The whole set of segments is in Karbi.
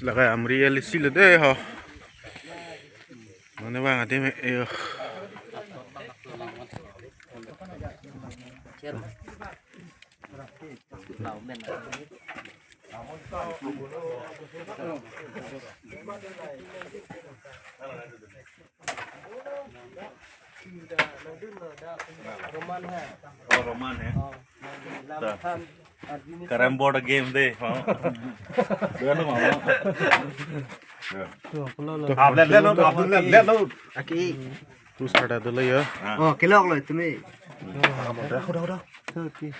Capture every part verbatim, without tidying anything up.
Lake amri alisi lo dei ho. Mane bang ade me, ayo. Roman hai. Oh, Roman hai. Oh, lam than. Carrom board game dei. Oh. Dua lo mama. Ah, let, let lo, Abdul, let, let lo. Aki. Tu sar ta dolo ya. Oh, kelok lo tumi. Udah, udah, udah. Oke.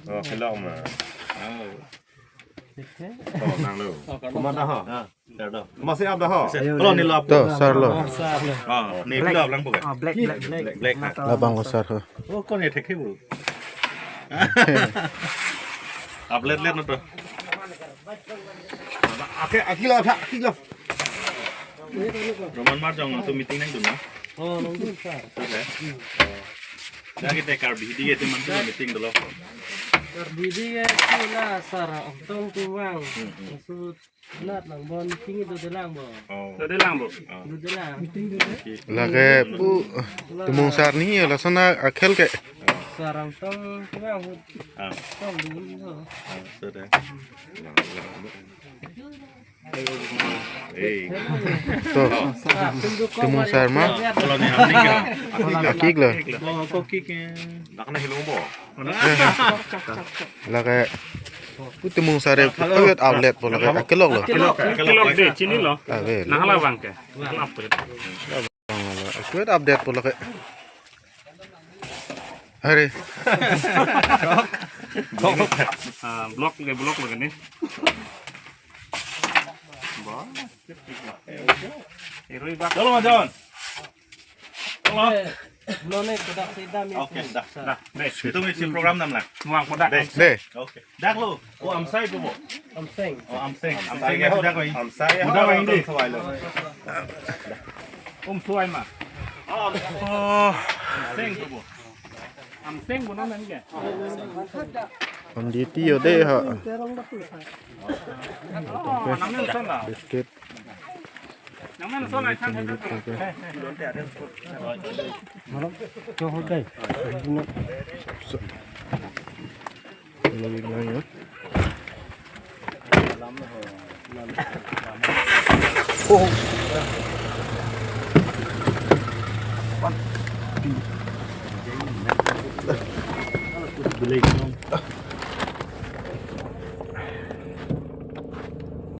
Oh, kelok ma. Oh. Oh, nang lo. Komat dah ha? Ah, dah, dah. Masih ada ha? Ayo, lo ayo. Ni lo. To, sar lo. Oh, sar lo. Ah, ni black. Pilo lang bukan? Ah, black, black, black. Black, black, ha? Labang ko sar ho. Oh, kon ya thek bu. Uplet let no to. Oke, aki lo, aki lo. Roman Marjong, langsung meeting nangdun na? Oh, nangdun, sir. Sir, ya? Hmm. Jadi kita Karbi Didi itu mana meeting dulu? Karbi Didi itu lah, sir, Ongtong Tumang. Hmm, hmm. Maksud, nat lang, bon, meeting itu dolang, bo. Oh. Dolang, bo. Oh. Dolang. Meeting itu. Oke. Lake pu, Tumung sar ni, ya, lason akhel ke. Sir Ongtong Tumang. Ah. Tong dulu, bo. Ah, sir, ya. Hey. To, Tumung sar ma. Kalau ni happening ya. Akik lo. Oh, kok kik ya. Dak na hilong bo. Lake pu Tumung sar e, halo. Uplet po lake. Akelok lo. Akelok, akelok dei, chini lo. Ave. Nang hala bang ke. Uplet. Update po lake. Hari. Ah, block lagi, block lagi ni. Bah. Irui bak. Tolong, John. Tolong. Eh, none kodak si dam ya. Oke, dah. Dah, deh. Itu ngisi program nam lah. Nuang kodak. Deh. Deh. Oke. Dak lo. Oh, Amsai po bo? Amseng. Oh, Amseng. Amsai Amsai ya, ya, dak ko. Amsai ya, muda ko ini. Sawai lo. Um, suai ma. Oh, Amseng po bo? Amseng po namen ke? Om di tiyo dei ha. Oh, namen sana. Biscuit.